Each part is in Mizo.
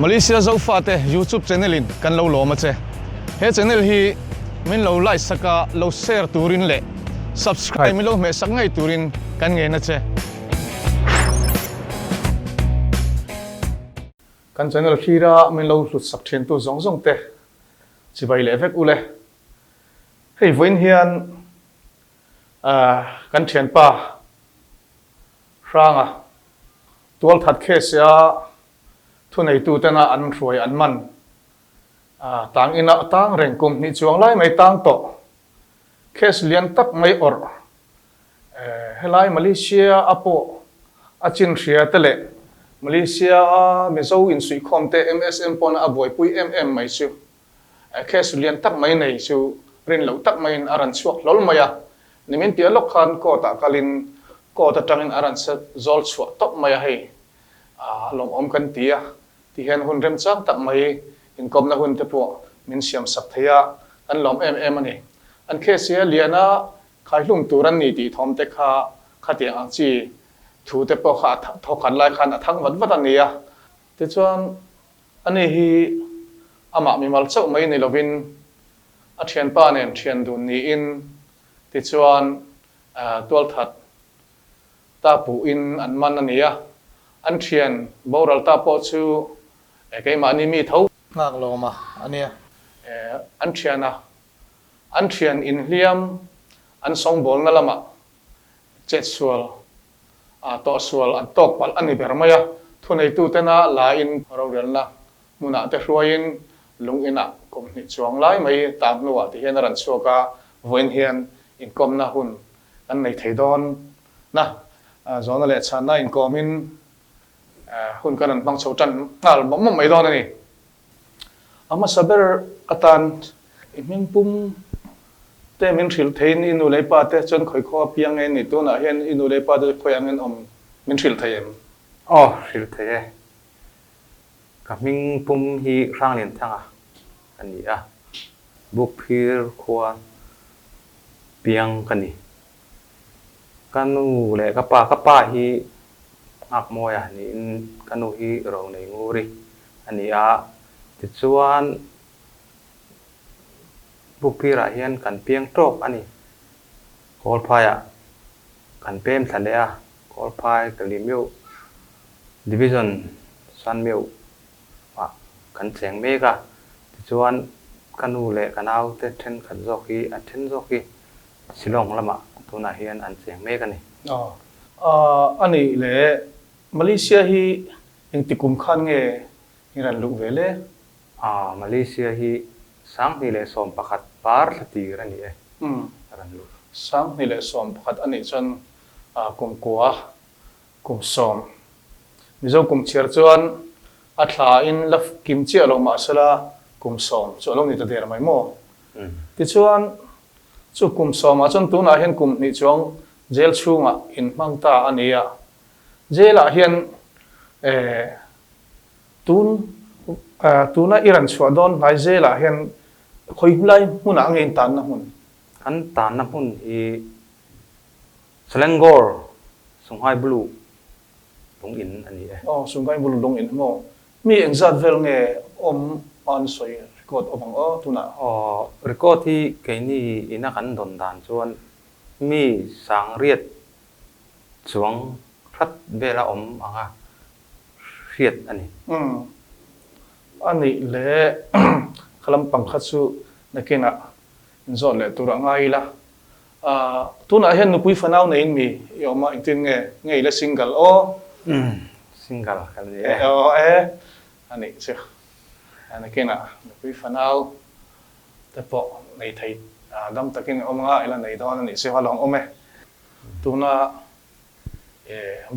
Malaysia Zofate YouTube channel in kan lo lawm a che. He channel hi min lo like sak a, lo share turin leh subscribe min lo hmeh sak ngei turin kan ngen a che. Kan channel hlira min lo hlut sak thiantu zawng zawng te chibai leh vek ule. Hei vawiin hian kan thianpa Hranga tualthat case a thuneitutena an hruai an man tang ina a tang reng kum hnih chuang lai mai tang tawh case lian tak mai awrh helai Malaysia a pawh a chin hria te leh Malaysia a Mizo insuihkhawm te MSM pawna a buaipui em em mai chu Case lian tak mai nei chu rin loh tak maiin a rawn chhuak hlawl mai a, nimin piah lawk khan court ah kalin court atangin a rawn zawl chhuah tawp mai a, hei a lawmawm kan ti a, tihian hun remchang tak mai inkawmna hun te pawh min siam sak thei a, kan lawm em em a ni. An case hi a lian a, khaihlum tur an ni tih thawm te kha khatiang ang chi thu te pawh kha a thawkhat lai khan a thang vat vat a ni a, tichuan Ani hi amah mimal chauh mai ni lovin a thianpa nen thian dun niin tichuan tualthat ta puhin an man a ni a, an thian boral ta pawh chu keimahni mi tho nghak lawm a a nia. An thian a, an thian inhliam an sawngbawlna lamah chetsual tawhsual an tawk palh a ni ber mai a, thuneitutena lain rorelna hmunah te hruaiin lung inah kum hnih chuang lai mai tan hnuah ti hian a rawn chhuak a, vawiin hian inkawmna hun kan nei thei dawn na, zawhna leh chhanna inkawmin hun kan rawn hmang chho tan nghal mawp mawp mai dawn a ni. A hmasa ber atan i hming pum te min hrilh theiin i nu leh i pa te chuan khawi khaw apiang nge ni? Tunah hian i nu leh i pa te chu khawi angin awm min hrilh thei em? Aw, hrilh thei e. Ka hming pum hi Hranglianthanga a ni a, Bukphir khua piang ka ni. Ka nu leh ka pa, ka pa hi Nghakmawia niin ka nu hi Ronei Nguri a ni a, tichuan Bukphirah hian kan piang tawk a ni. Kawlphaiah kan pem thla leh a, Kawlphai Kalimeuh Division Sanmeuh ah kan cheng mek a, tichuan ka nu leh ka naute thenkhat zawk hi a then zawk hi Shillong lamah tunah hian an cheng mek a ni. A nih leh Malaysia hi engti kum khan nge i rawn luh ve le? Malaysia hi 2011 par thla tir a ni e, a rawn luh. 2011 a nih chuan kum kua kum sawm. Mizo kum chhiar chuan a thla in la kim chiah lo mahsela kum sawm chu a lo ni ta der mai maw? Tichuan Chu kum sawmah chuan tunah hian kum hnih chuang jail chhungah in hmang ta a ni a. Jail ah hian tun tuna i rawn chhuah dawn hnai jail ah hian khawi lai hmunah nge in tanna hmun? Kan tanna hmun hi Selangor Sungai Buloh lung in a ni e. Aw, Sungai Buloh lung in maw? Mi engzat vel nge awm an sawi record awm ang aw tunah? Aw, record hi keini ina kan dawn dan chuan mi sangriat chuang hrat vela awm anga hriat a ni. Umm, a nih leh kha lampang kha chu nakinah inzawt leh tur a ngai ila. Ahh tunah hian nupui fanau neiin mi i awm a, engtin nge? Nge i la single aw? Umm single ka ni e. Aw e, a nih chu. Nakinah nupui fanau te pawh nei thei dam takin i awm anga i la nei dawn a nih chu a lawng awm e. Tuna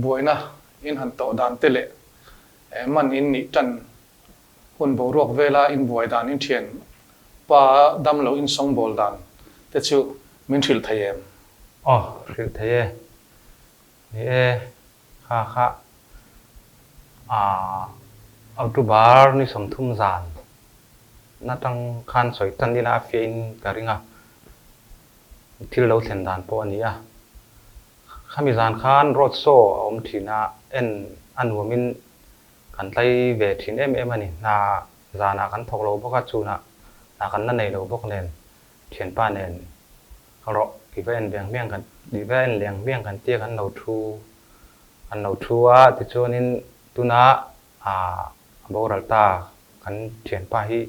buaina in han tawh dan te leh man in nih tan Hun boruak vela inbuai dan in thian pa dam lo in sawngbawl dan te chu min hrilh thei em? Aw, hrilh thei e. Ni e, kha kha ah October ni 30 zan na tang khan sawi tan ila a fiah in ka ring a, thil lo thlen dan pawh a ni a. Khami zan khan road show a awm thin a, en a nuam in. Kan tlai ve thin em em a ni. Hna zanah kan thawk lo bawk a, chhunah hna kan la nei lo bawk nen, thianpa nen rawh i va en leng hmiang kan i va en leng hmiang kan tia kan lo thu kan lo thu a, tichuanin tuna ah a boral ta kan thianpa hi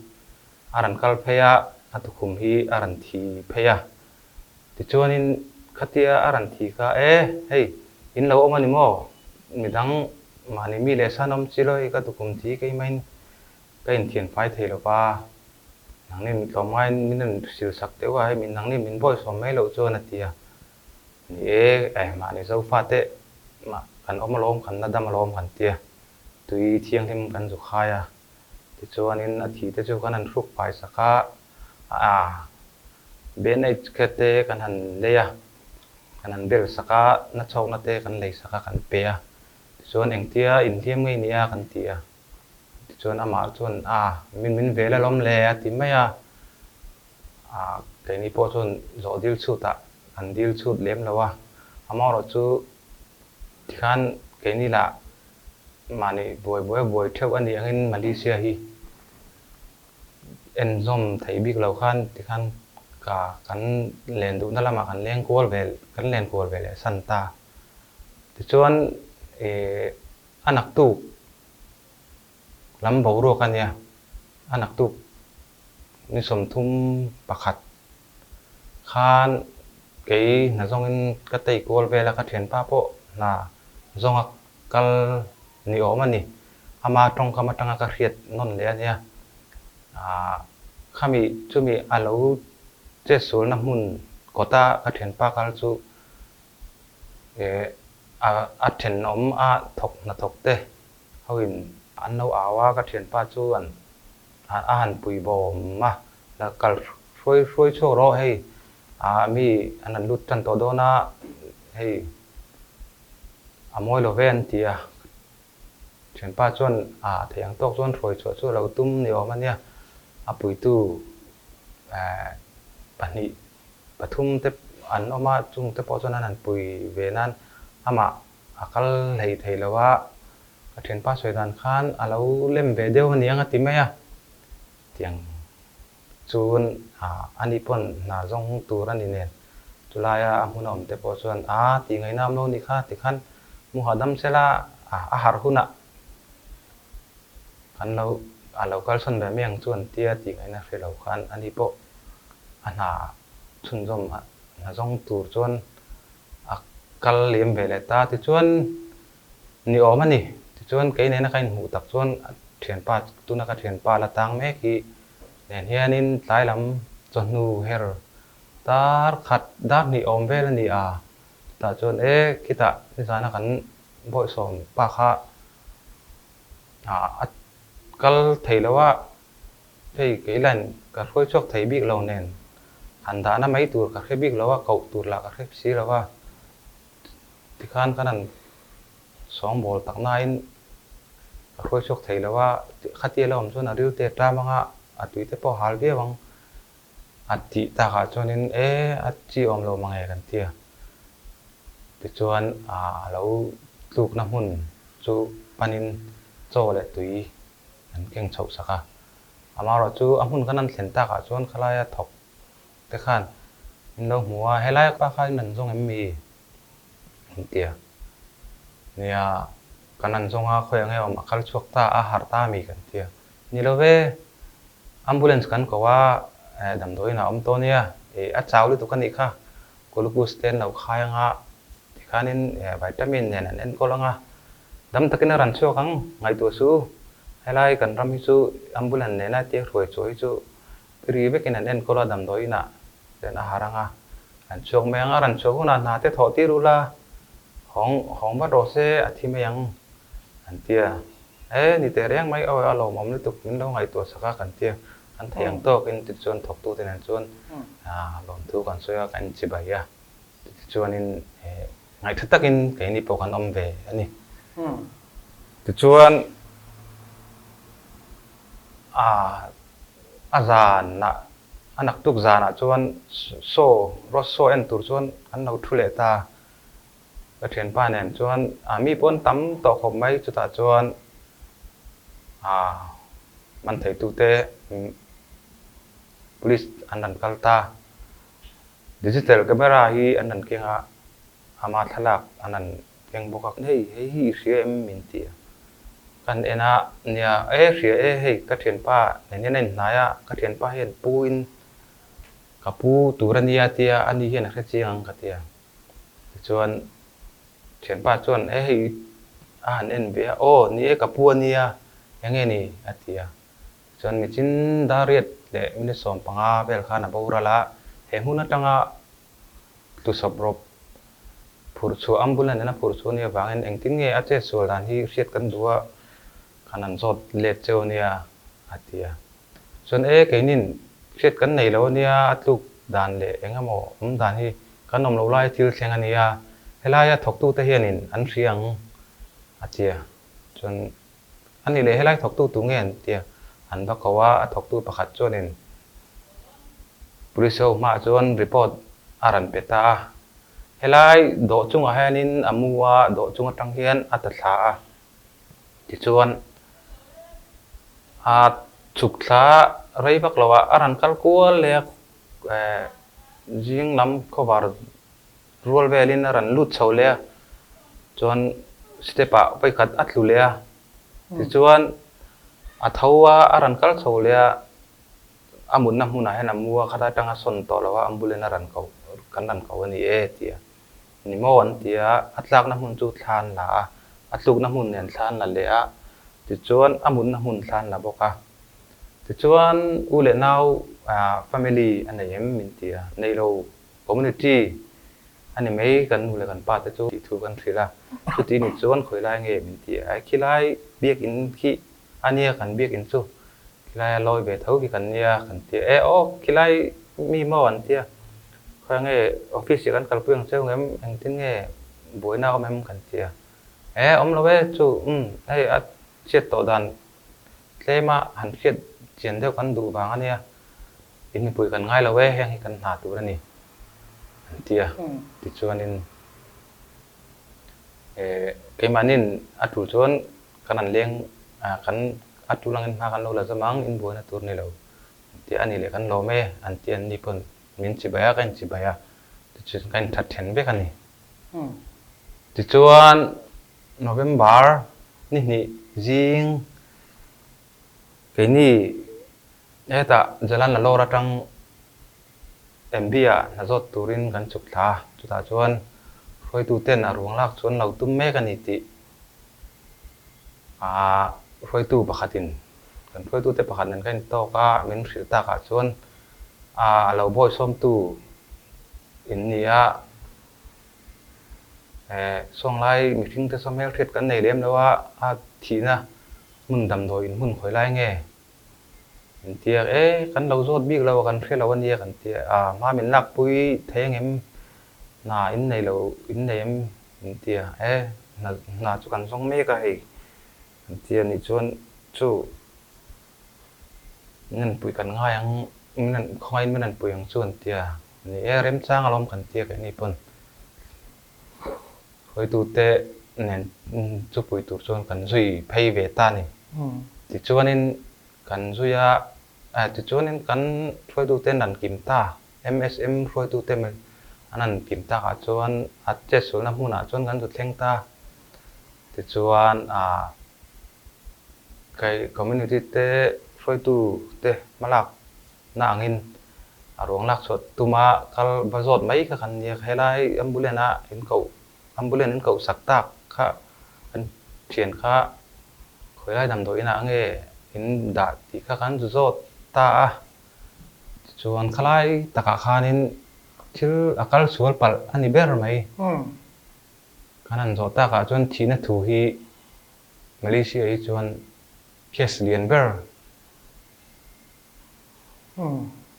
a rawn kal phei a, a tukhum hi a rawn thi phei a, tichuanin khatia a rawn thi kha e hei in lo awm a ni maw midang mahni mi leh san awm chi lo hei ka tukhum thi keimahin ka inthian fai thei lo va, nangni tlawmngaiin min rawn sil sak deuh a, hei nangni min bawihsawm mai loh chuan a ti a, ni e, eh mahni Zofate mah kan awm alawm kan la dam alawm kan ti a, tui thianghlim kan zu khai a, tichuanin a thi te chu kan han hruk fai sak a, a BNH te kan han lei a, kan han bel sak a, nachhawkna te kan lei sak a kan pe a, tichuan engtia inhliam ngei nia kan ti a. Tichuan amah chuan, A, min min vel alawm le, a ti mai a. A, keini pawh chuan zawh dil chhutah kan dil chhut lem lo a. Amaherawh chu tikhan keini lah mahni buai buai buai theuh a nih angin Malaysia hi en zawm theih bik lo khan tikhan ka kan len duhna lamah kan leng kual ve kan len kual ve leh san ta. Tichuan ih a naktuk Lam boruak a nia, a naktuk ni 31 khan kei hna zawngin ka tei kual vel a, ka thianpa pawh hna zawnga kal ni awm a ni. Ama tawngkam atanga ka hriat nawn leh a nia. Aah khami chumi a lo chetsualna hmun kawta ka thianpa kal chu a thenawm a thawk hnathawk te hoin an lo au a, ka thianpa chu an a han pui bawm a, la kal hruai hruai chhuak rawh hei ah mi an han lut tan tawh dawn a, hei a mawi lo ve an ti a, thianpa chuan a theih ang tawk chuan hruai chhuah chu a lo tum ni awm a nia, a puitu eh pahnih pathum te an awm a, chung te pawh chuan an han pui ve nan amah a kal hlei thei lo a, ka thianpa sawi dan khan a lo lem ve deuh a niang a ti mai a, tiang chuan ani pawn hna zawng tur a ni nen chulaia a hmun a awm te pawh chuan a tih ngaihna awm lo a nih kha tikhan mu hahdam sela a harh hunah Kan lo a lo kalsawn ve mai ang chu an tia tih ngaihna hre lo khan ani pawh a hna chhunzawm a hna zawng tur chuan a kal liam ve leh ta. Tichuan ni awm a ni. Tichuan kei nena ka inhmuh tak chuan a thianpa tuna ka thianpa la tang mek hi nen hianin tlai lam chawhnu her dar khat dar hnih awm vel a ni a. Chutah chuan e khitah nizana kan bawihsawm pa kha A kal thei lo a, hei kei lan ka hruai chhuak thei bik lo nen han dahna mai tur ka hre bik lo a, koh tur lah ka hre si lo a, tikhan kan han sawngbawl tak nain ka hruai chhuak thei lo a, khatia la awm chuan a ril te a ṭam ang a, a tui te pawh a hal viau ang a tih takah chuanin e a chi awm lo mange kan ti a, tichuan a lo tlukna hmun chu panin chaw leh tui an keng chhoh sak a, amaherawh chu a hmun kan an thlen takah chuan khalaia thawk te khan min lo hmu a, helai pa kha in an zawng em mi? An ti a, nia kan an zawng a, khawiah nge awm a kal chhuak ta a, harh ta mi kan ti a, ni lo ve, ambulance kan ko a, damdawiin a awm tawh nia, ih a chau lutuk a nih kha, glucose te an lo khai ang a, tikhanin vitamin nen an enkawl ang a, dam takin a rawn chhuak ang, ngaihtuah suh u, helai kan ram hi chu ambulance nena tia hruai chhuah hi chu Ri vekin an enkawl a, damdawi inah chuan a harh ang a, an chhuak mai ang a, rawn chhuak hunah hna te thawh tir ula, hawng hawng vat rawh se, a thi mai ang, an ti a. E, ni teh reng mai, awi a lawmawm lutuk, min lo ngaihtuah sak a, kan ti a. Kan theih ang tawkin tichuan thawktute nen chuan lawmthu kan sawi a, kan inchibai a, tichuanin ngaihtha takin keini pawh kan awm ve a ni. Tichuan. A a zanah a naktuk zanah chuan show road show en tur chuan kan lo thu leh ta. Ka thianpa nen chuan a mi pawn tam tawh khawp mai chutah chuan. Man theitute police an rawn kal ta. Digital camera hi an rawn keng a, ama thlalak an rawn keng bawk a. Hei, hei hi i hria em min ti a. Kan en a, nia e hria e hei ka thianpa nen hian a inhnai a, ka thianpa hian pu in ka pu tur a nia tia ani hian a hre chiang ang ka ti a. Tichuan thianpa chuan e hei a han en ve a, aw ni e ka pu a nia enge ni a ti a. Chuan michin dariat leh minute 15 vel khan a boral a, he hmun atanga tlusawp rawp phurh chhuah ambulance in a phurh chhuah nia vangin engtin nge a chet sual dan hi hriat kan duh a, khan an zawt let cheu ania a ti a. Chuan e keinin hriat kan nei lo ania a tluk dan leh eng emaw awm dan hi kan awm loh lai thil thleng ania helaia thawktute hianin an hria ang a ti a. Chuan A nih leh helai thawktu tu nge an tia an va ko a, a thawktu pakhat chuanin Police ho hmaah chuan report a rawn pe ta a. Helai dawh chungah hianin a mu a, dawh chung atang hian a ta thla a. Tichuan a chhuk thla rei vak lo a, a rawn kal kual leh a, zing lam khawvar Rual velin a rawn lut chho leh a, chuan step ah vawikhat a tlu leh a, tichuan a tho a, a rawn kal chho leh a, a mutna hmunah hian a mu a, khata atanga sawn tawh lo a, ambulance a rawn koh, kan rawn koh a ni e ti a, ni maw an ti a, a tlakna hmun chu thla an la a, a tlukna hmun nen thla an la leh a, tichuan a mutna hmun thla an la bawk a, tichuan u leh nau family a nei em min ti a, nei lo. Community a ni mai kan nu leh kan pa te chu tih thu kan hrilh a, chuti ni chuan khawi lai nge min ti a, khilai biakinn khi a nia kan biakinn chu khilai a lawi ve tho khi kan nia kan ti a, e aw khilai mi maw an ti a, khawi nge office ah kan kalpui ang cheu ngem engtin nge buaina a awm em kan ti a, e awm lo e chu umm hei a chhiat tawh dan tlema han hriat chian deuh kan duh vang a nia. In mipui kan ngai lo e, heng hi kan hna tur a ni, an ti a. Tichuanin keimahnin a tul chuan kan an leng, kan a tul angin hma kan lo la zam ang, in buaina tur ni lo, an ti a. A nih leh kan lawm e, an ti a, anni pawn min chibai a, ka inchibai a, tichuan ka inthat then vek a ni. Tichuan November ni hnih zing keini Hetah Jalan Lalor atang MB-ah hna zawt turin kan chhuk thla a, chutah chuan hruaituten a ruang lak chu an lo tum mek a ni tih hruaitu pakhatin kan hruaitute pakhat nen ka intawk a, min hrilh takah chuan a lo bawisawmtu in ni a, sawnglai mihringte saw hmelhriat kan nei lem lo a, a thihna hmun damdawi in hmun khawi lai nge? Kan ti a, e kan lo zawt bik lo a, kan hre lo a nia kan ti a, hma min lakpui thei angem hna in nei lo in nei em min ti a, e hna hna chu kan zawng mek a hei kan ti a nih chuan chu min rawn puih kan ngai ang min rawn khawngaiin min rawn puih ang chu kan ti a, ni e remchang alawm kan ti a keini pawn. Hruaitute nen chu pui tur chuan kan zui phei ve ta a ni. Tichuanin kan zui a, tichuanin kan hruaitute an rawn kim ta, MSM hruaitute an rawn kim takah chuan a chetsualna hmunah chuan kan zu thleng ta. Tichuan kai community te hruaitute hmalak Na angin a ruang lak chhuah tuma kal va zawt mai kha kan nia. Helai ambulance a in koh ambulance in koh sak tak kha kan thian kha khawilai damdawi inah nge in dah tih kha kan zu zawt ta a. Tichuan khalai takah khanin thil a kal sual palh a ni ber mai. Kan han zawh takah chuan thihna thu hi Malaysia hi chuan case lian ber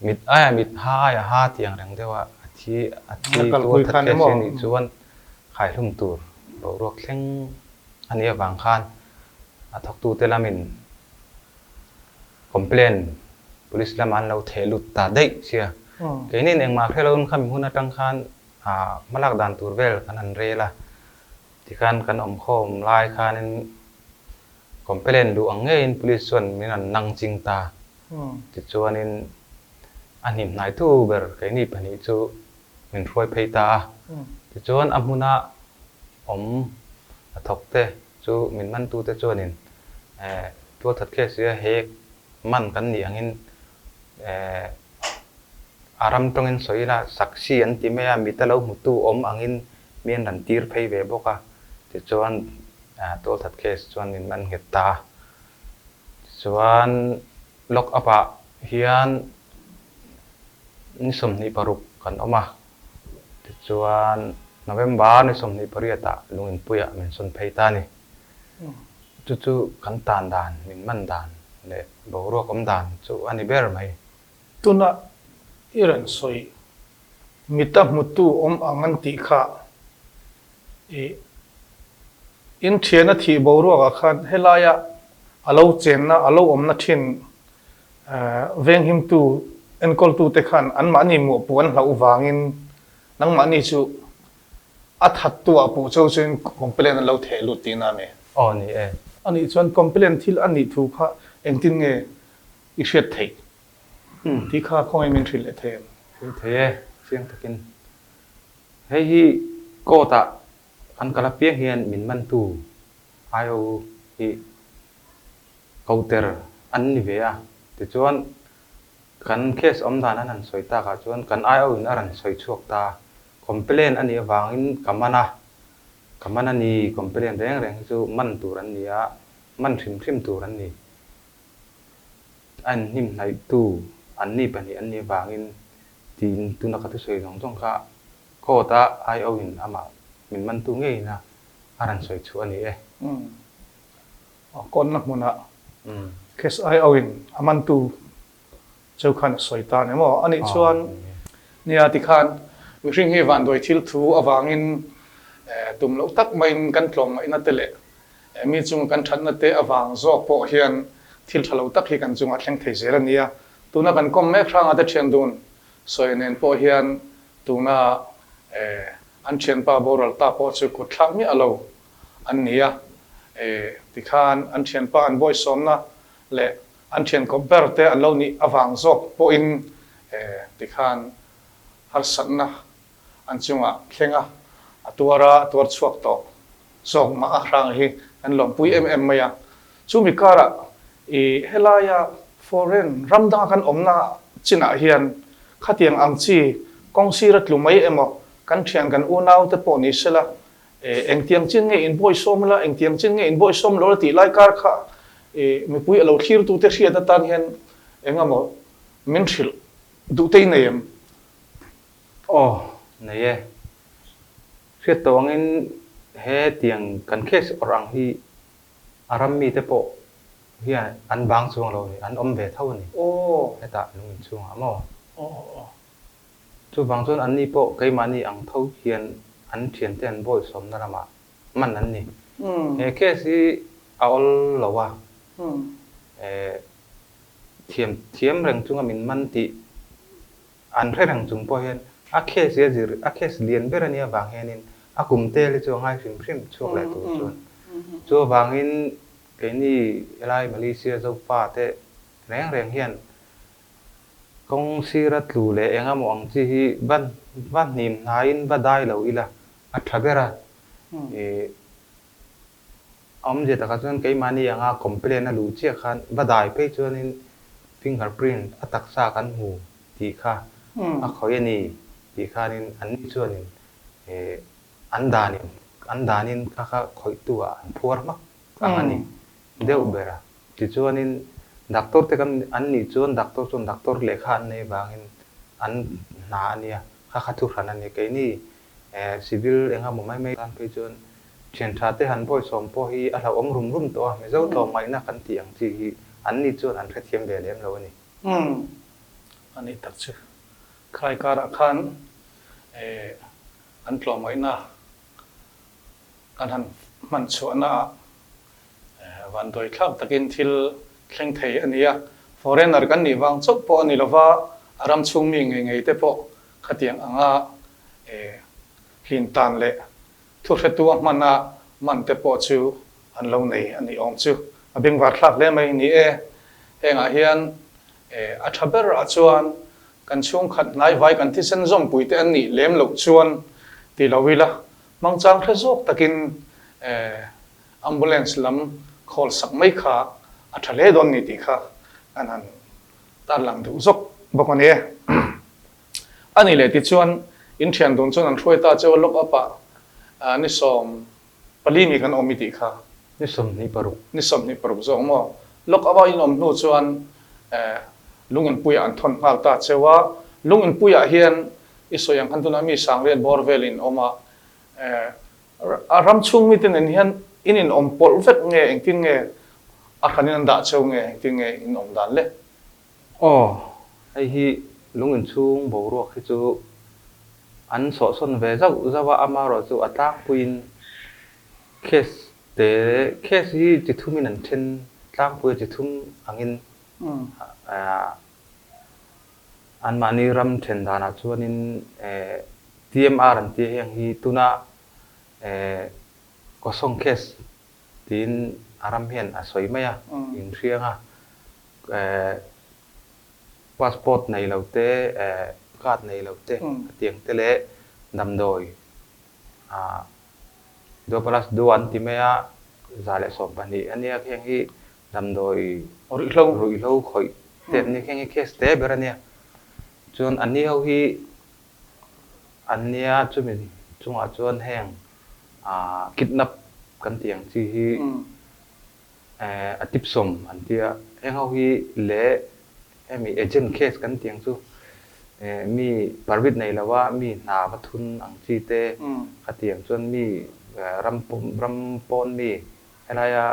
Mit aia mit, ha aia ha tih ang reng deuh a, a thi a thi tual that kher si anih chuan khaihlum tur boruak thleng a nih avang khan a thawktute lamin complain police lamah an lo theh lut ta daih sia. Keinin engmah hre loin khami hun atang khan hmalak dan tur vel kan han rel a, tikhan kan awmkhawm lai khanin. Complaint luh ang ngeiin police chuan min rawn nang ching ta. Tichuanin a hnimhnaitu ber keini pahnih chu min hruai phei ta a. Tichuan a hmuna awm a thawk te chu min mantute chuanin tualthat case hi a hek man kan nih angin a ram tawngin sawi ila saksi an ti mai a, mita lo hmutu awm angin mi an rawn tir phei ve bawk a. Tichuan tualthat case chuan min man nghet ta a. Tichuan lock up ah hian ni 26 kan awm a, tichuan November ni 28 ah Lunginpuiah min sawn phei ta a ni. Chu chu kan tan dan, min man dan leh boruak awm dan chu a ni ber mai. Tuna i rawn sawi mita hmutu awm ang an tih kha i in thiana thih boruakah khan helaia a lo chenna, a lo awmna thin venghimtu, enkawltute khan anmahni muahpuh an hlauh vangin nangmahni chu a thattu ah puh cho chuin complaint an lo theh lut tihna a ni. Aw ni e. Anih chuan complaint thil a nih thu kha engtin nge i hriat theih tih kha khawngaih min hrilh leh thei em? Hrilh thei e, chiang takin. Hei hi court ah kan kal apiang hian min mantu IO hi ko ter an ni ve a, tichuan kan case awm dan an han sawi tak ah chuan kan IO in a rawn sawi chhuak ta, complain a nih avangin ka man a, ka man a ni, complain reng reng hi chu man tur an ni a, man hrim hrim tur an ni. A inhnim hnaihtu an ni pahnih an nih avangin tiin tuna ka thusawi zawng zawng kha court a IO in amah min mantu ngeiin a a rawn sawi chhuah a ni e. Umm. Kawnna hmunah case IO in a mantu chu khan a sawi ta a ni maw? Anih chuan nia tikhan mihring hi vanduai thil thu avangin tum loh tak maiin kan tlawmngaihna te leh Mi chunga kan thatna te avang zawk pawh hian thil tha lo tak hi kan chungah thleng thei zel a nia. Tuna kan kawm mek hranga te thian dun sawi nen pawh hian tuna an thianpa boral ta pawh chu kut thlak miah lo an ni a. Tikhan an thianpa an bawisawmna leh an thian kawp ber te an lo nih avang zawk pawhin tikhan harsatna an chungah thleng a, a tuar a, a tuar chhuak tawh zawk mah a hrang hi kan lawmpui em em mai a. Chumi karah i helaia foreign ram danga kan awmna chinah hian khatiang ang chi kawng sira tlu mai emaw kan thian kan unau te pawh ni sela engtiang chin nge in bawisawm ila engtiang chin nge in bawisawm lo la tih lai kar kha i mipui a lo thlirtute hriat atan hian engemaw min hrilh duh te i nei em? Aw, nei e. Hriat tawh angin he tiang kan case awrh ang hi a ram mite pawh hian an bang chuang lo a ni, an awm ve tho a ni. Hetah lung inchhungah maw? Chuvang chuan anni pawh keimahni ang tho hian an thiante an bawisawmna ramah man an ni. He case hi a awl lo a, thiam thiam reng chunga min man tih An hre reng chung pawh hian a case hi a zir, a case lian ber a nih avang hianin a kum tel hi chu a ngai hrim hrim chhuak leh tur chuan. Chu avangin keini helai Malaysia Zofa te reng reng hian kawng sira tlu leh eng emaw ang chi hi va va hnim hnaiin va dai lo ila a tha ber a. Ih Awmzia takah chuan keimahni anga complaint a luh chiah khan va dai phei chuanin finger print a taksa kan hmu tih kha a khawih a ni tih khanin anni chuanin an danin an danin kha kha khawihtu ah an phuar hmak ang a ni deuh ber a. Tichuanin doctor te kan an nih chuan doctor chuan doctor lehkha an nei vangin an hna a nia kha kha thuhran a ni. Keini Civil engemaw mai mai tan phei chuan Thian tha te han bawisawm pawh hi a hlauhawm rum rum tawh a, Mizo tlawmngaihna kan tih ang chi hi an ni chuan an hrethiam ve lem lo a ni. Umm, a nih tak chu. Khai karah khan an tlawmngaihna kan han hman chhuahna ah vanduai thlak takin thil thleng thei a ni a, foreigner kan nih vang chauh pawh a ni lova, a ram chhung mi ngei ngei te pawh khatiang anga hlin tan leh Thuhretu a hman a man te pawh chu an lo nei a nih awm chu. A bengvar thlak hle mai ni e. Hengah hian a tha ber ah chuan kan chhungkhat hnaivai kan thisen zawmpui te an nih lem loh chuan ti lo ila hmangchang hre zawk takin ambulance lam call sak mai kha a tha hle dawn ni tih kha kan han tarlang duh zawk bawk a ni e. A nih leh tichuan in thian dun chuan an hruai ta cheu a lock up ah ni 14 mi kan awm i tih kha. Ni 26. Ni 26 zawk maw? Lock up a in awm hnu chuan Lunginpuiah an thawn nghal ta cheu a. Lunginpuiah hian i sawi ang khan tunah mi sangriat bawr vel in awm a. A ram chhung mite nen hian in in awm pawlh vek nge engtin nge a hranin an dah cheu nge engtin nge in awm dan le? Aw, hei hi lung inchhung boruak hi chu an sawhsawn ve zauh zauh a, amaherawh chu a tlangpuiin case te case hi chi thumin an then tlangpui a chi thum angin anmahni ram then danah chuanin TMR an tih heng hi tuna Kawsawng case tiin a ram hian a sawi mai a, inhriang a. Passport nei lo te, card nei lo te hetiang te leh damdawi dua plus dua an ti mai a, 112 a nia kheng hi damdawi ruihhlo khawih te an nia kheng hi case te ber a nia. Chuan an ni ho hi an nia chumi chungah chuan heng kidnap kan tih ang chi hi A tipsawm an tia, heng ho hi leh hemi agent case kan tih ang chu mi permit nei lova mi hna va thun ang chi te kha tih ang chuan mi ram ram pawn mi helaia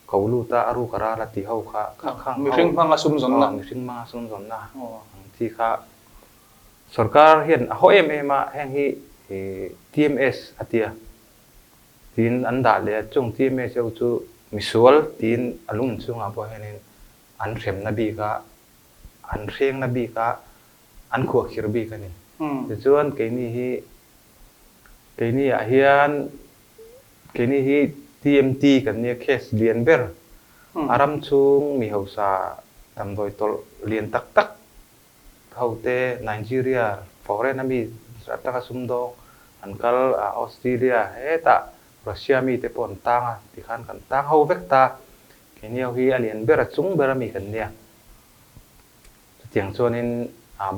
ko lut a a ruk a ral a tih ho kha kha khang ho Mihring hmanga sum zawnna. Mihring hmanga sum zawnna ang chi kha sorkar hian a haw em em a, heng hi TMS a tia. Tiin an dah leh a, chung TMS ho chu misual tiin a lung inchhungah pawh hianin an hremna bik a, an hrengna bik a, an khuahkhirh bik a ni. Tichuan keini hi, keini ah hian, keini hi TMT kan nia case lian ber, a ram chhung mi hausa damdawi tawlh lian tak tak Hote Nigeria foreign a mi atanga sumdawng an kal a, Australia hetah Russia mite pawh an tang a, tikhan kan tang ho vek ta. Keini ho hi a lian ber a chung ber a mi kan nia. Chutiang chuanin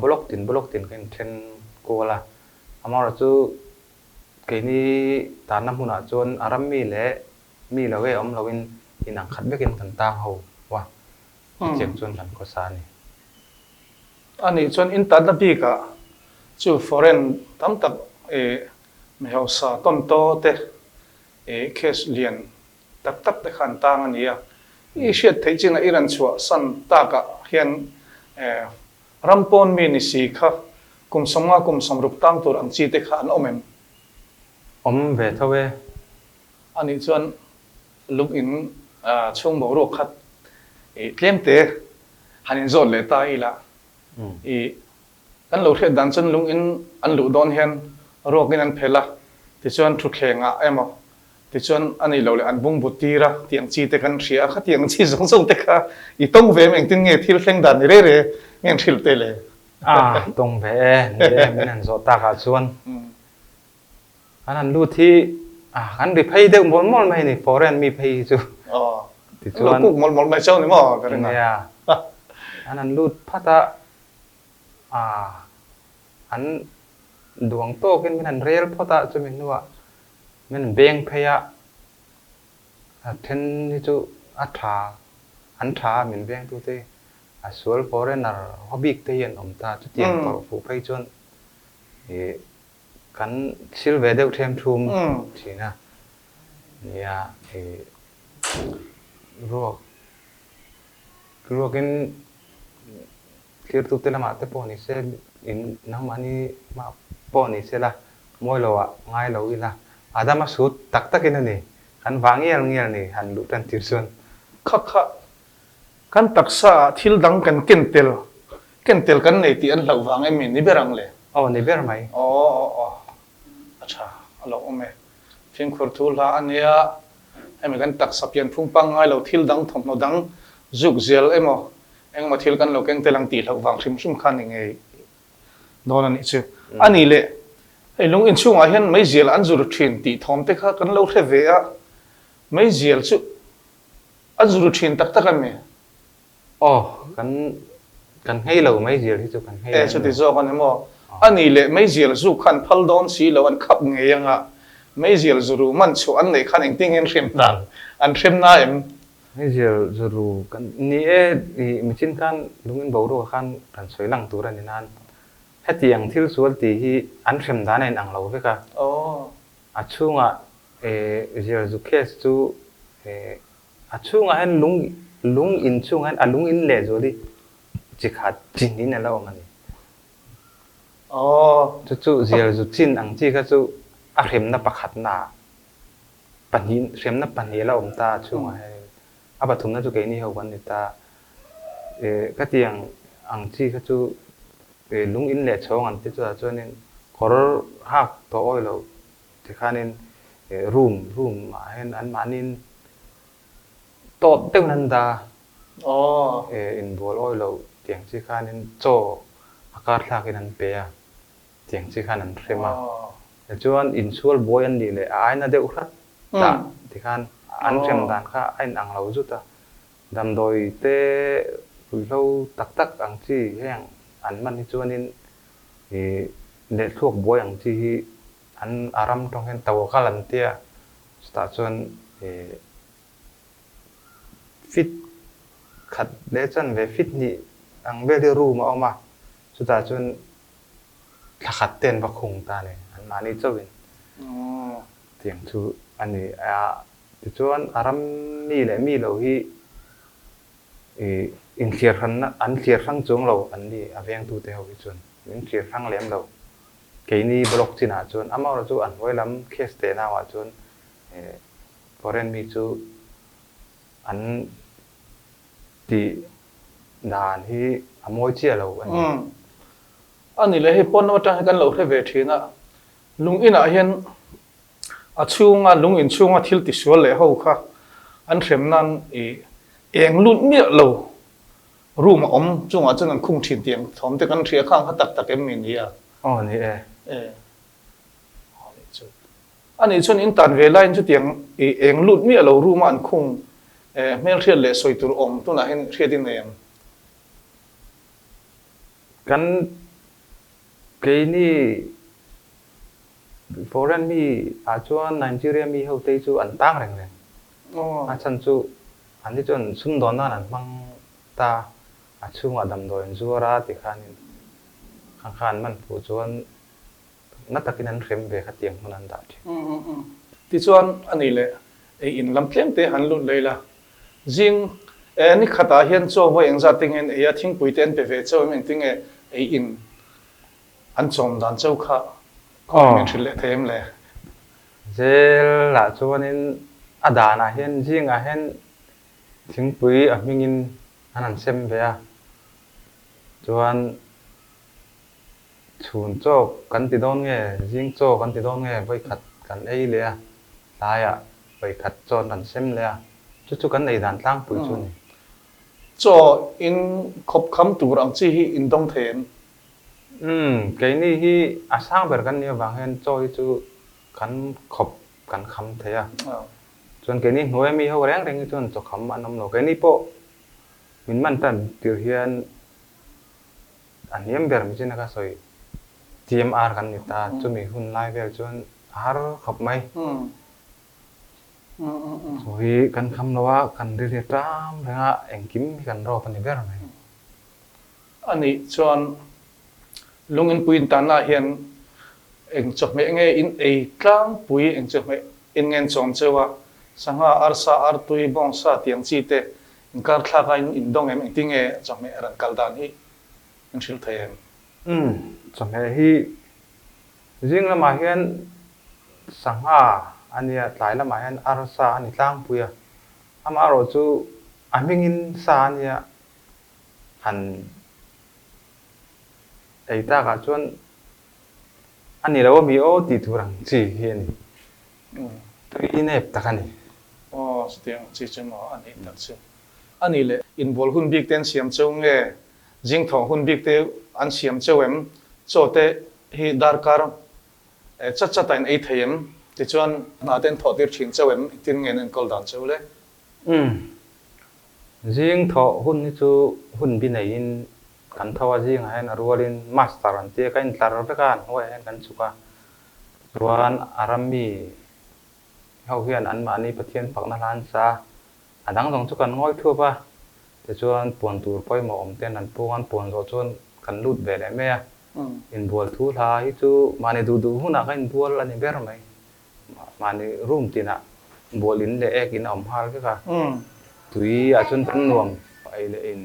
block tin block tin kan inthen kual a, amaherawhchu chu keini tanna hmunah chuan a ram mi leh mi lo e awm loin inang khat vekin kan tang ho a, chutiang chuan kan khawsa a ni. A nih chuan in tatna bikah chu foreign tam tak ih mi hausa tawn taw te ih case lian tak tak te kha an tang a ni a. I hriat theih chin a i rawn chhuah san takah hian eh ram pawn mi ni si kha kum 50 kum 60 tang tur ang chi te kha an awm em? Awm ve tho e. A nih chuan Lung in chhung boruak khat i tlem te han in zawt leh ta ila i kan lo hriat dan chuan lung in an luh dawn hian ruak in an phel a, tichuan thutthleng ah emaw tichuan a nih loh leh an bung but tir a tiang chi te kan hria a, khatiang chi zawng zawng te kha i tawng ve em engtin nge thil thleng dan ni rei rei nge an hrilh te le? A tawng ve e, ni e min han zawh tak ah chuan. Kan han lut hi kan ri phei deuh mawlh mawlh mai a ni, foreign mi phei hi chu. Tichuan. Lo kuk mawlh mawlh mai chauh ni maw ka ring a. Nia. An han lut phat a, an duang tawkin min han rel phawt a, chumi hnuah min han beng phei a, a then hi chu a tha, an tha a min vengtute hi, a sual foreigner haw bik te hi an awm ta, chutiang tawrh fuh phei chuan ih Kan sil ve deuh them thum thin a, nia i ruak ruakin thirtute lamah te pawh ni se in nangmahni mah pawh ni se la mawi lo ah ngai lo ila a dam a sut tak takin a ni kan vah ngial ngial ni han luh tan tir chuan. Kha kha Kan taksa ah thil dang kan ken tel, ken tel kan nei tih an hlauh vang em ni ber ang le? Aw, ni ber mai. Aw, aw, aw. A tha, a lo awm e. Fimkhur thu hla a nia, Hemi kan taksa pianphung pangngai lo thil dang thawmhnaw dang zuk zel emaw engemaw thil kan lo keng tel ang tih hlauh vang hrim hrim kha ni ngei dawn a nih chu. A nih leh hei lung inchhungah hian meizial an zur thin tih thawm te kha kan lo hre ve a, meizial chu a zur thin tak tak a mi? Aw, kan kan nghei lo meizial hi chu kan nghei lem lo. E, chuti zawk a ni maw? A nih leh meizial zuk khan phal dawn si lo an khap ngei anga meizial zuru man chhuah an neih khan engtin nge hrem dan an hrem na em? Meizial zuru kan ni e, i michin khan lungin boruak khan kan sawi lang tur a ni nan hetiang thil sual tih hi an hrem dan a inang lo vek a. Aw. A chhungah e zial zu case chu e A chhungah hian lung lung in chhungah hian a lung in leh zual hi chi khat chin in a lo awm a ni. Aw. Chu chu zial zu chin ang chi kha chu a hremna pakhatna ah pahnih hremna pahnih a lo awm ta a chhungah hianin a pathumna chu keini ho kan ni ta. Eh khatiang ang chi kha chu eh lung in leh chhawng an ti chutah chuanin kawr hak tawh awi loh Tikhanin room room ah hian an mahniin tawt deuhin an dah a, inbual awi lo tiang chi khanin chaw a kar thlakin an pe a, tiang chi khan an hrem a. Tichuan insual buai an nih leh a aina deuh hrat tah tikhan an hrem dan kha a inang lo zut a, damdawi te ruihhlo tak tak ang chi heng an man hi chuanin ih lehthluak buai ang chi hi An a ram tawng hian tawkal an tia, chutah chuan ih fit khat leh chuan ve fit hnih ang vel hi room a awm a, chutah chuan thla khat te an va khung ta a ni, an mahni chauhin tiang chu a ni a. Tichuan a ram mi leh mi lo hi ih inthliar hranna an thliar hrang chuang lo an ni a vengtute ho hi chuan min thliar hrang lem lo. Keini block chinah chuan amaherawh chu a hnuai lam case teh nauah chuan foreign mi chu an tih dan hi a mawi chiah lo a ni. A ni leh hei pawn lam atang hian kan lo hre ve thin a, lung inah hian a chhunga lung in chhunga thil tisual leh ho kha an hrem nan i eng lut miah lo Room a awm chungah chuan an khung thin tih ang thawm te kan hria khang kha tak tak em mi ni a? Aw ni e. E. Aw nih chu. A nih chuan in tan ve laiin chutiang i eng lut miah lo room a an khung e hmelhriat leh sawi tur awm tunah hian hriat in nei em? Kan keini foreign mi ah chuan Nigeria mi ho te hi chu an tang reng reng. A chhan chu An ni chuan sumdawn nan an hmang ta, a chhungah damdawi an zuar a ti khanin khang kha an man fuh chuan na takin an hrem ve kha tiang hmun an dah thin. Tichuan a nih leh ei in lam tlem te han lut lei la, zing e ni khatah hian chaw vawi engzat te nge an ei a, thingpui te an pe ve chauh em engtinge ei in an chawm dan chauh kha khawngaih min hrilh leh thei em le? Zel ah chuanin a danah hian zingah hian thingpui a hmingin an han sem ve a, chuan chhun chaw kan ti dawn nge zing chaw kan ti dawn nge vawikhat kan ei leh a, tlaiah vawikhat chaw an rawn sem leh a, chu chu kan ei dan tlangpui chu a ni. Chaw in khawp kham tur ang chi hi in dawng thei em? Umm, keini hi a sang ber kan nih avang hian chaw hi chu kan khawp kan kham thei a. Chuan keini hnuai ami ho reng reng hi chuan chaw kham an awm lo. Keini pawh min man tan tir hian a hniam ber mi chin a ka sawi TMR kan ni ta, chumi hun lai vel chuan a har khawp mai. Chaw hi kan kham lo a, kan rilri ṭam reng a, engkim hi kan rawp a ni ber mai. A nih chuan lung inpui intanna hian eng chawhmeh nge in ei tlangpui, eng chawhmeh in ngen chawm cheu a, sangha, arsa, artui, bawngsa tih ang chi te inkar thlak a in indawng em, engtin nge chawhmeh ran kal dan hi in hrilh thei em? Umm, chawhmeh hi zing lamah hian sangha a nia, tlai lamah hian arsa a ni tlangpui a, amaherawh chu a hmingin sa a nia, Han ei takah chuan a ni lo ami aw tih tur ang chi hi a ni. Tui nep tak a ni. Aw. Aw, chutiang chi chu maw a nih tak chu. A nih leh, inbual hun bik te an siam cheu nge? Zing thawh hun bik te an siam cheu em? Chaw te hi darkar chat chat ah in ei thei em? Tichuan, hna te an thawh tir thin cheu em? Engtin nge an enkawl dan cheu le? Umm. Zing thawh hun hi chu hun bi neiin kan tho a, zingah hian a rualin master an tia ka intlar vek a, an hnuaiah hian kan chhuk a, chuan a ram mi ho hian anmahni Pathian fakna hla an sa a, a dang zawng chu kan ngawi thuap a, tichuan puan tur pawimawh awm ten an pung an puan zawh chuan kan lut ve leh mai a, inbual thu hla hi chu mahni duh duh hunah ka inbual a ni ber mai. Mahni room tinah bual in leh ek in a awm nghal vek a, tui ah chuan kan nuam ei leh in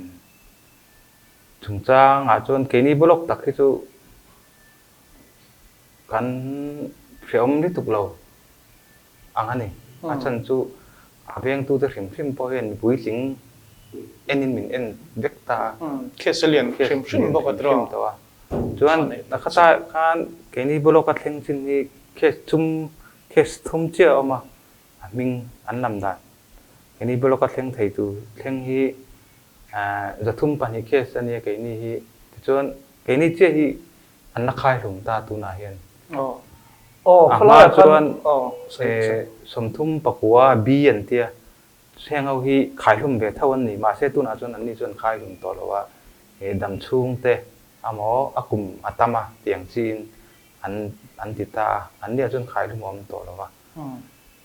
chungchang ah chuan keini block tak hi chu kan hrehawm lutuk lo ang a ni. A chhan chu a vengtute hrim hrim pawh hian mipui tling en in min en vek ta a. Case a lian hrim hrim bawk a tawh a. Chuan khatah khan keini block a thleng chin hi case thum case thum chiah a awm a, a hming an lam dan. Keini block a thleng thei tur thleng hi 302 case a nia keini hi. Tichuan keini chiah hi an la khai hlum ta tunah hian. A hma chuan 39 B an tia Heng ho hi khaihlum ve tho an ni, mahse tunah chuan anni chuan khaihlum tawh lo a, he dam chhungte amaw a kum a tam a tih ang chiin an an ti ta a, anni ah chuan khaihlum a awm tawh lo a.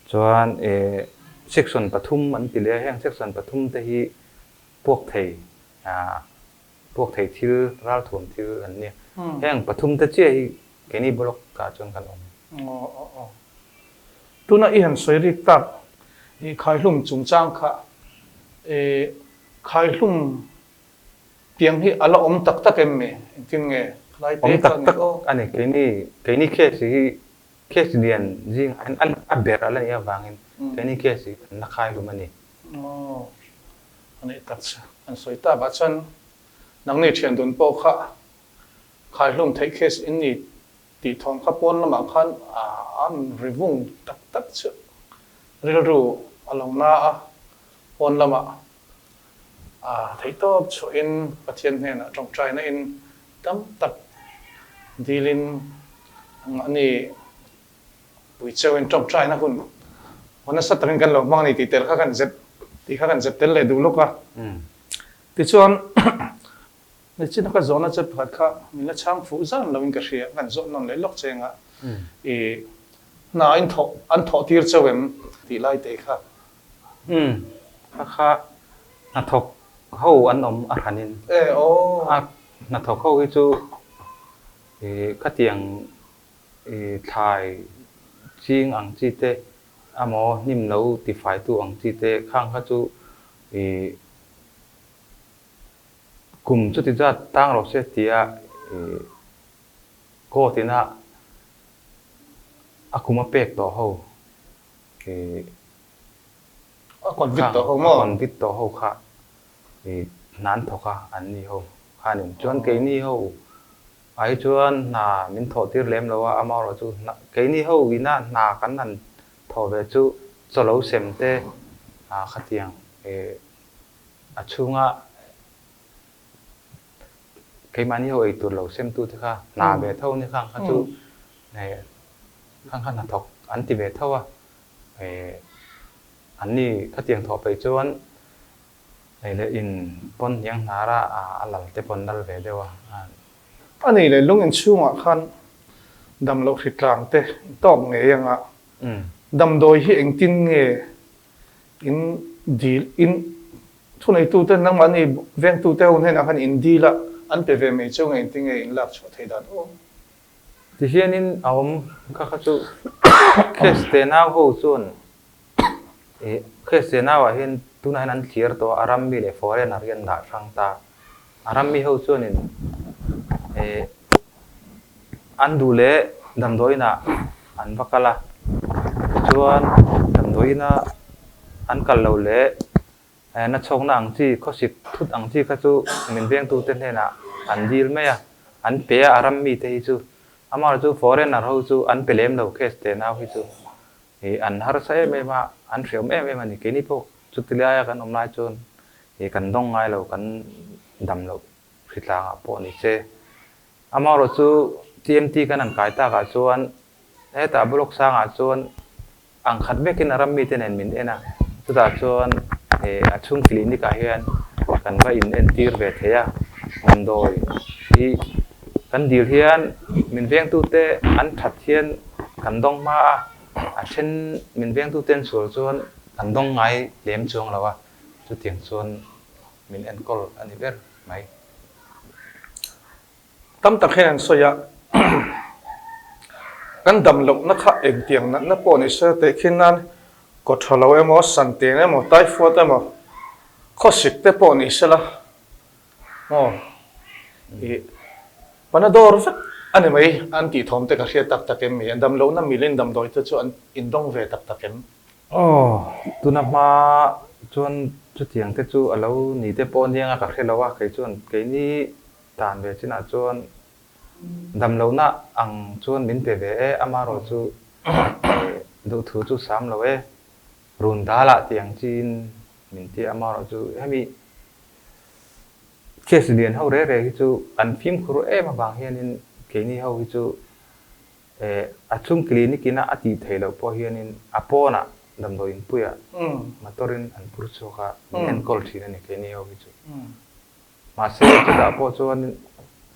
Chuan eh section pathum an ti leh a, heng section pathum te hi puak thei ah puak thei thil ralthuam thil an nia, heng pathum te chiah hi keini block ah chuan kan awm. Aw aw aw. Tuna i han sawi rik tak i khaihlum chungchang kha i khaihlum tiang hi a la awm tak tak em mi? Engtin nge khalai te Awm tak tak a ni. Keini keini case hi case lian zingah hian a ber a la nih avangin keini case hi kan la khaihlum a ni. Aw a nih tak chu. An sawi tak ah chuan nangni thian dun pawh kha khaihlum theih case in ni Tih thawm kha pawn lamah khan an ri vung tak tak chu rilru a lo na a, pawn lamah theihtawp chhuahin Pathian hnenah tawngtaina in tam tak dilin mahni pui cheuhin tawngtaina hun nasa takin kan lo hmang a ni tih tel kha kan zep tih kha kan zep tel leh duh lawk a. Tichuan Nichina ka zawhna che pakhat kha min la chhang fuh zan loin ka hria, kan zawh nawn leh lawk cheng a, i hna in thawh an thawh tir chauh em tih lai te kha. Umm, kha kha hnathawk ho an awm a hranin. E aw. A hnathawk ho hi chu i khatiang i thlai ching ang chi te emaw hnim lo tifaitu ang chi te khang kha chu i Kum chuti zat tang rawh se tia court ina a kum a pek tawh ho A convict tawh ho maw? A convict tawh ho kha hna an thawk a an ni ho khanin. Chuan keini ho ah hi chuan hna min thawh tir lem lo a, amaherawhchu keini ho ina hna kan han thawh ve chu chaw lo sem te khatiang A chhunga keimahni ho eitur lo semtute kha hna ve tho ni khang kha chu khang kha hnathawk an ti ve tho a, anni khatiang thawh peih chuan ei leh in pawn hniang hnar a a lal te pawn lal ve deuh a. A nih leh lung inchhungah khan damloh hritlang te tawk ngei anga damdawi hi engtin nge In dil in thuneitute nangmahni vengtute ho hnenah khan in dil a, an pe ve mai cheu nge engtin nge in lak chhuah theih dan awm? Tihianin a awm kha kha chu case te nau ho chuan ih case te nau ah hian tunah hian an thlir tawh a, a ram mi leh foreigner hi an dah hrang ta. A ram mi ho chuanin ih An duh leh damdawiinah an va kal a, tichuan damdawiina an kal lo leh na chhawkna ang chi, khawsik thut ang chi kha chu min vengtute hnenah an dil mai a, an pe a, a ram mite hi chu. Amaherawhchu foreigner ho chu an pe lem lo case te nau hi chu. Ih an harsa em em a, an hreawm em em a ni. Keini pawh chuti laia kan awm lai chuan ih kan dawng ngai lo, kan dam loh hritlangah pawh ni se. Amaherawh chu TMT kan han kai takah chuan hetah block sangah chuan ang khat vekin a ram mite nen min en a, chutah chuan ih a chhung clinic ah hian kan va in entir ve thei a, damdawi hi kan dil hian min vengtute an that hian kan dawng hma a, a then min vengtute an sual chuan kan dawng ngai lem chuang lo a, chutiang chuan min enkawl a ni ber mai. Tam tak hian an sawi a, kan dam lohna kha engtiang natna pawh ni se teh khin nan kaw tha lo emaw, santiang emaw, typhoid emaw, khawsik te pawh ni sela maw ih panadol vek a ni mai an tih thawm te ka hriat tak tak em mi? An dam lohna milin damdawi te chu an indawng ve tak tak em? Aw, tuna hma chuan chutiang te chu a lo ni te pawh aniang a ka hre lo a, kei chuan keini Dan ve chinah chuan damlohna ang chuan min pe ve e, amaherawh chu duhthu chu sam lo e, run dalah tih ang chiin min ti a, amaherawh chu hemi case lian ho re re hi chu an fimkhur em avang hianin keini ho hi chu a chung clinic ina a tih theih loh pawh hianin a pawnah damdawi inpuiah motor in an phur chhuak a, min enkawl thin a ni keini ho hi chu. Mahse, chutah pawh chuan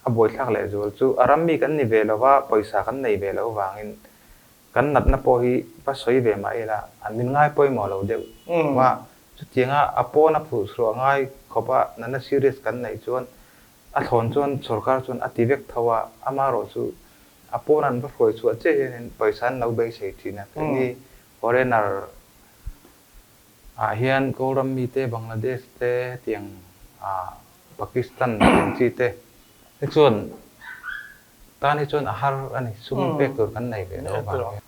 a buaithlak lehzual chu a ram mi kan ni ve lo va, pawisa kan nei ve loh vangin kan natna pawh hi va sawi ve mah ila an min ngai pawimawh lo deuh va. Chutianga a pawn a phuhchhuah ngai khawpa natna serious kan neih chuan a thlawn chuan sorkar chuan a ti vek tho a, amaherawh chu a pawn an va hruai chhuah chiah hianin pawisa an lo beisei thin a, keini foreigner Ah hian Kawlram mite, Bangladesh te, hetiang ah Pakistan tiang chi te hi chuan tan hi chuan a har a ni, sum pek tur kan nei ve lo avang hian.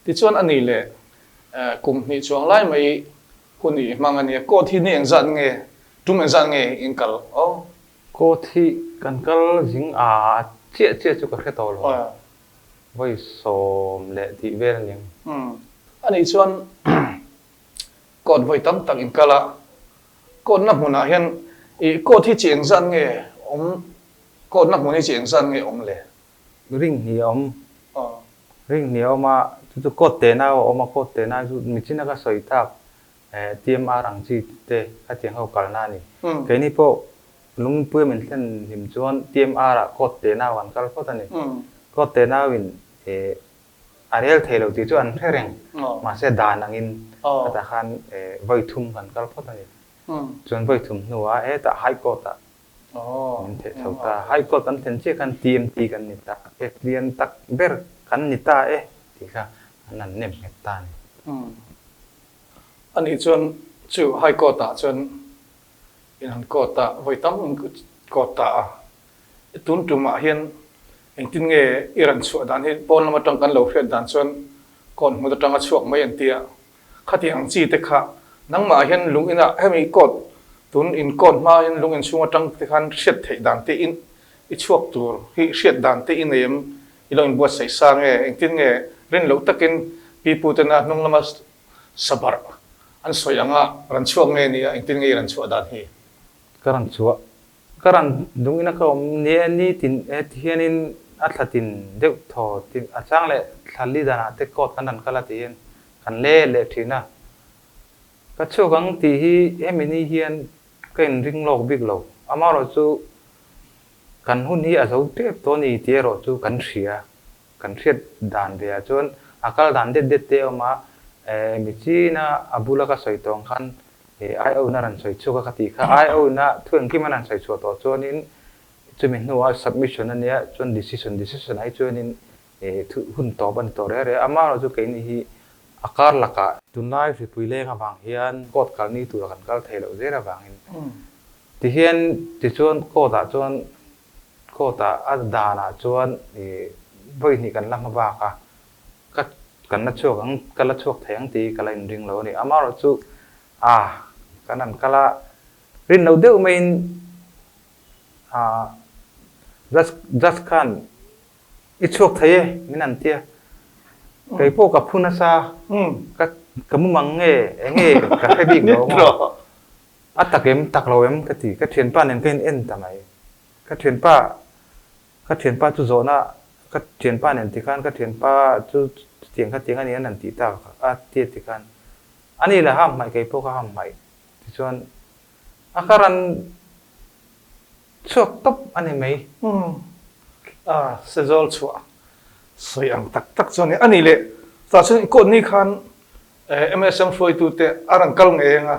Tichuan a nih leh kum hnih chuang lai mai hun i hmang a nia, court hi ni engzat nge, tum engzat nge in kal aw? Court hi kan kal zing a chiah chiah chu ka hre tawh lo. Vawi 10 tih vel a niang. A nih chuan court vawi tam tak in kal a, court na hmunah hian i court hi chi engzat nge awm, court na hmun hi chi engzat nge awm le? Ring hnih a awm. Ring hnih a awm a, chu chu court tehna a awm a, court tehna chu michina ka sawi tak TMR ang chi te khatiang ho kalna a ni. Keini pawh Lungpuia min thlen hlim chuan TMR ah court tenau an kal phawt a ni. Court tenau in a rel thei lo tih chu an hre reng. Mahse dan angin khatah khan vawi thum kan kal phawt a ni. Chuan vawi thum hnuah hetah High Court ah min theh chho ta. High Court kan thlen chiah khan TMT kan ni ta. Case lian tak ber kan ni ta e tih kha an han nem nghet ta a ni. Anih chuan chu High Court ah chuan In han court a, vawi tam in court ta a. Tun tumah hian engtin nge i ran chhuah dan hi pawn lam atang kan lo hriat dan chuan court hmut atanga chhuak mai an ti a. Khatiang ang chi te kha nangmah hian lung inah hemi court tun in court hma hian lung inchhung atang te khan hriat theih dan te in i chhuak tur hi hriat dan te i nei em i lo inbuatsaih sa nge engtin nge rin loh takin pipu tena hnung lama Sabarh an sawi anga ran chhuak nge nia engtin nge i ran chhuah dan hi? Ka ran chhuah. Ka ran dungin a ka awm nia ni tin he ti hianin a thla tin deuh thaw tin a chang leh thla li danah te court kan ran kal a ti hian kan le leh thin a. Ka chhuak ang tih hi hemi ni hian ka inring lawk bik lo. Amaherawhchu kan hun hi a zo tep tawh a ni tih erawh chu kan hria. Kan hriat dan ve ah chuan a kal dan det det te a awm a, mi china a bula ka sawi tawh ang khan I O-na rawn sawi chhuak a ka tih kha, I O-na thu engkim a rawn sawi chhuah tawh chuanin chumi hnuah submission a nia chuan decision, decision ah hi chuanin thu hun tawp a ni tawh reh reh a, amaherawhchu keini hi a kar lakah tunlai hripui leng avang hian court kalni tura kan kal theih loh zel avangin tihian tichuan court ah chuan Court ah a dan ah chuan ih vawi hnih kan la hma bak a, ka kan la chhuak ang, ka la chhuak thei ang tih hi ka la inring lo a ni. Amaherawh chu a kan han kal a, rin lo deuh maiin ah judge judge khan i chhuak thei e min han ti a. Kei pawh ka phu nasa, ka ka mumang nge eng nge ka hre bik lo maw? A tak em tak lo em ka ti, ka thianpa nen ka in en ta mai. Ka thianpa ka thianpa chu zawhna ka thianpa nen tikhan ka thianpa chu chutiang khatiang a ni an han tih tak a tia tikhan ani la ham hmaih kei pawh ka ham hmaih tichuan a ka ran Chhuak tawp a ni mai. Umm. A sezawl chhuah sawi ang tak tak chu a ni. A nih leh tah chuan i court ni khan MSM hruaitute a rawn kal ngei ang a,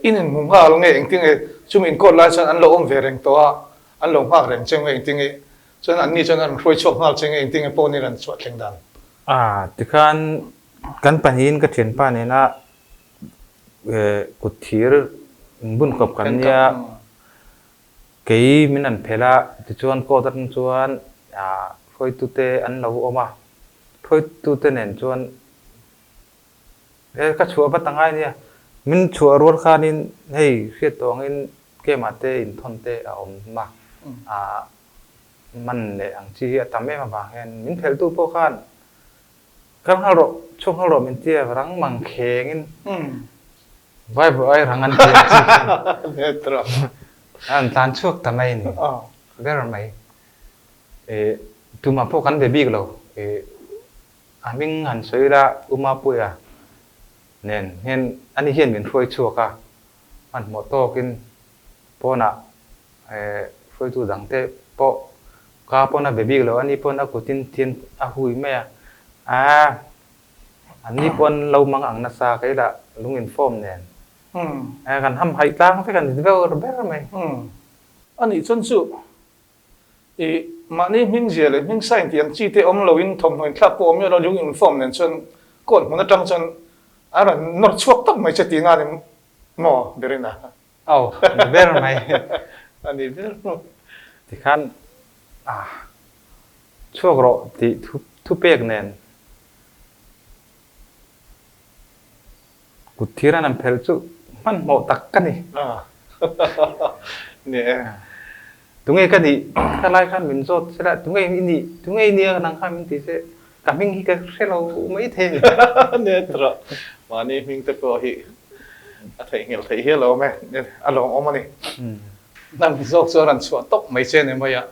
in inhmu nghal nge engtin nge chumi in court lai chuan an lo awm ve reng tawh a, an lo nghak reng che nge engtin nge chuan an ni chuan an rawn hruai chhuak nghal che nge engtin nge pawh ni rawn chhuah thleng dan. A tikhan kan pahnihin ka thianpa nena Kut thir inbun kawp kan nia, kei min an phelh a, tichuan court atang chuan hruaitute an lo awm a, hruaitute nen chuan he ka chhuah vat angai nia, min chhuah rual khanin hei hriat tawh angin kemah te inthawn te a awm a, man leh ang chi hi a tam em avang hian min phelhtu pawh khan Kal nghal rawh, chhuak nghal rawh min ti a, rang mang kheng in vai buai rang an ti ang chi khan an tlan chhuak ta mai a ni ber mai. Tumah pawh kan be bik lo, a hming han sawi ila U Mapuia nen hian ani hian min hruai chhuak a, hmanhmawh tawkin pawnah Hruaitu dangte pawh ka pawn a be bik lo, ani pawn a kutin thian a hui mai a, aah anni pawn lo mang ang nasa kei lah lung inform nen kan ham haih tlang vek a ni ber ber mai. A nih chuan chu i mahni hming zia leh hming sign tih ang chi te awm loin thawmhnaw inthlak pawh awm miah lo lung inform nen chuan court hmun atang chuan a rawn nawr chhuak tak mai che tihna a ni maw Berina? Aw, a ni ber mai. A ni ber mai. Tikhan ah chhuak rawh tih thu thupek nen kut thir an han phelh chu hmanhmawh tak ka ni. Ni e. Tunge ka nih? Ka lai khan min zawt se la, tunge i nih? Tunge i nia nang khan min ti se, ka hming hi ka hre lo mai thei a ni. Nia tawh, mahni hming te pawh hi a theihnghilh theih hial awm e, a lawmawm a ni. Nang zawk chu a rawn chhuah tawp mai che ni mai a,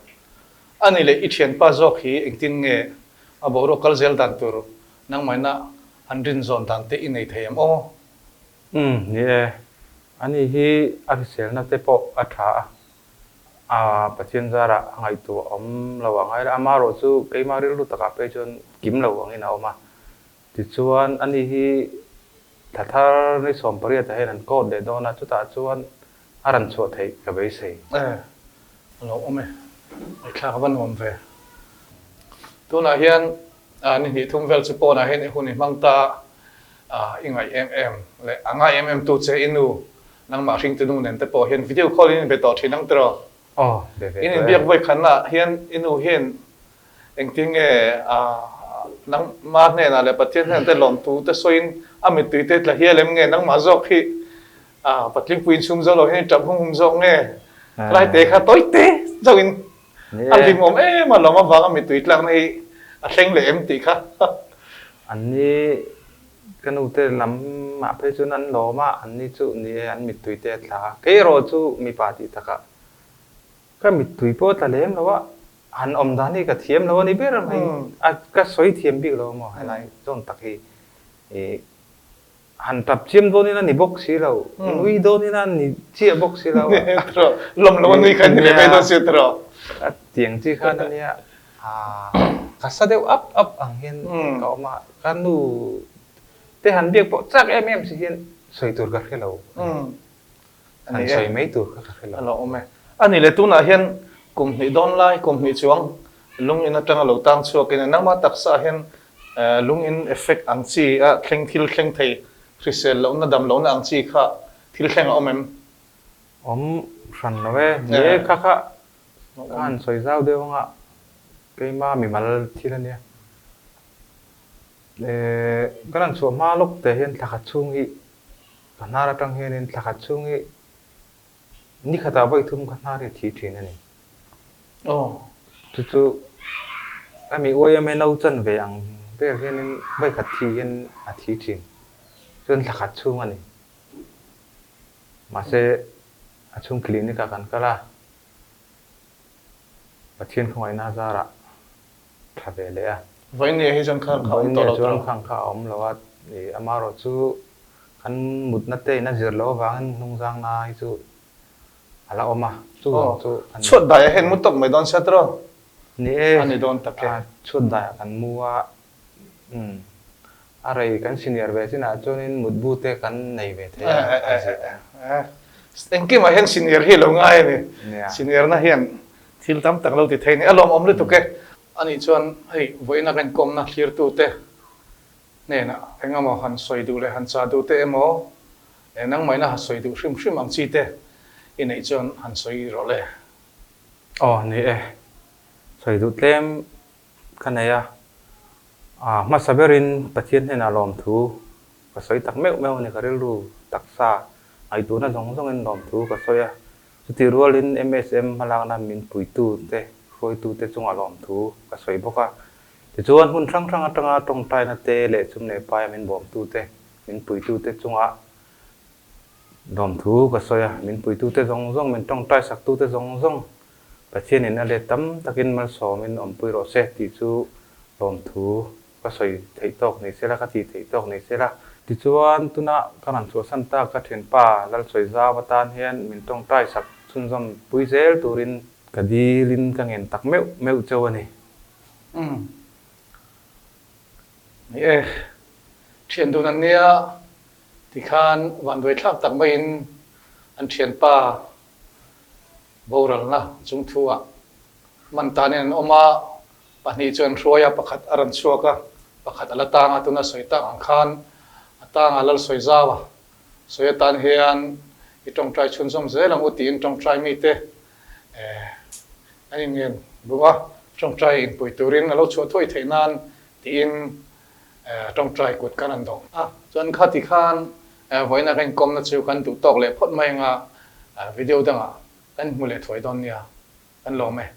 a ni leh i thianpa zawk hi engtin nge a boruak kal zel dan tur nangmahina han rinzawn dan te i nei thei em aw? Umm, ni e, ani hi a hriselna te pawh a tha a, A Pathian zarah a ngaihtuah awm lo ang aira amaherawh chu keimah rilru takah phei chuan kim lo angin a awm a. Tichuan ani hi thla thar ni 18 ah hian an court leh dawn a, chutah chuan a rawn chhuah theih ka beisei. E, a lo awm e. Ngaihthlak a va nuam ve. Tunah hian ni hnih thum vel chu pawnah hian i hun i hmang ta a, i ngaih em em leh a ngai em em tu che i nu Nangmah hringtu nu nen te pawh hian video call in inbe tawh thin ang tiraw? Aw, be ve In tawh e. inbiak vawi khanah hian i nu hian engtin nge nangmah hnenah leh Pathian hnenah te lawmthu te sawiin a mittui te tla hial em nge nangmah zawk hi Patlingpui inchhum zo lo hian i ṭap hum hum zawk nge? Khalai te kha tawi te zawkin a hlimawm em a lawm avanga mittui tlakna hi a thleng leh em tih kha. Anni Ka nute lamah phei chuan an lawm a, anni chu ni e, an mittui te a tla a. Kei erawh chu mipa tih takah ka mittui pawh a tla lem lo a, han awm dan hi ka thiam lo a ni ber mai. A ka sawi thiam bik lo maw helai zawn tak hi ih han tap chiam dawnin a ni bawk si lo, nui dawnin a ni chiah bawk si lo a. Lawm lo a nui kha a ni leh mai dawn si a tiraw? A tiang chi khan a nia. Ka sa deuh ap ap ang hian ka awm a, ka nu te han biak pawh chak em em si hian sawi tur ka hre lo a ni. Han sawi mai tur kha ka hre lo. A lo awm e. A ni le, tunah hian kum hnih dawn lai, kum hnih chuang lung in atanga lo tang chhuak in nangmah taksa hian lung in effect ang chi a thleng thil thleng thei hrisel lohna dam lohna ang chi kha thil thleng a awm em? Awm hran lo e. Ni e, kha kha Ka han sawi zau deuh anga keima mimal thil a nia. Ka rawn chhuah hma lawk teh hian thla khat chhung hi ka hnar atang hianin thla khat chhung hi ni khatah vawi thum ka hnar hi a thi thin a ni. Aw. Chu chu hemi YMA no chan ve ang. vel hianin vawikhat thi hian a thi thin. Chuan thla khat chhung a ni. Mahse a chhung clinic ah kan kal a, Pathian khawngaihna zarah tha ve leh a. Vawinia hi chuan khang kha a awm tawh lo tawh. Vawinia chuan khang kha a awm lo a, amaherawh chu kan mutna te in a zir loh avangin hnungzangna hi chu a la awm a, chu zawng chu a ni. Chhuat daiah hian mu tawp mai dawn sia tiraw? Ni e. A ni dawn tak e. Chhuat daiah kan mu a, umm a rei kan senior ve chinah chuanin mutbu te kan nei ve thei a, a zir awm. Engkimah hian senior hi a lo ngai a ni. Senior na hian thil tam tak lo ti thei a ni. A lawmawm lutuk e. Anih chuan hei vawiina kan inkawmna thlirtute hnenah engemaw han sawi duh leh han chah duh te emaw nangmahina han sawi duh hrim hrim ang chi te i neih chuan han sawi rawh le. Aw ni e, sawi duh tlem ka nei a, hmasa berin Pathian hnenah lawmthu ka sawi tak meuh meuh a ni, ka rilru taksa ngaihtuahna zawng zawngin lawmthu ka sawi a, Chutih rualin MSM hmalakna min puitute, hruaitute chungah lawmthu ka sawi bawk a. Tichuan, hmun hrang hrang atanga tawngtaina te leh chum leh paia min bawmtute, min puitute chungah lawmthu ka sawi a. Min puitute zawng zawng, min tawngtai saktute zawng zawng Pathianin a let tam takin malsawmin awmpui rawh se tih chu lawmthu Ka sawi theih tawk ni sela, ka tih theih tawk ni sela. Tichuan, tuna ka rawn chhuahsan tak ka thianpa Lalsawizau atan hian min tawngtai sak chhunzawm pui zel turin ka dilin ka ngen tak meuh meuh cheu a ni. Umm. Ni e, thian dun an nia tikhan vanduai thlak tak maiin an thianpa boralna chungthu-ah man tanin an awm a, Pahnih chu an hruai a, pakhat a rawn chhuak a, pakhat a la tang a, tuna sawi tak ang khan a tang a lal sawi zau a, sawi atan hian i tawngtai chhunzawm zel ang u tiin tawngtai mite an inngen bung a, tawngtai inpui turin a lo chhuah thuai theih nan tiin tawngtai kut kan rawn dawh a. Chuan khati khan vawiina kan inkawmna chu kan duh tawk leh phawt mai anga video dangah kan hmu leh thuai dawn nia, kan lawm e.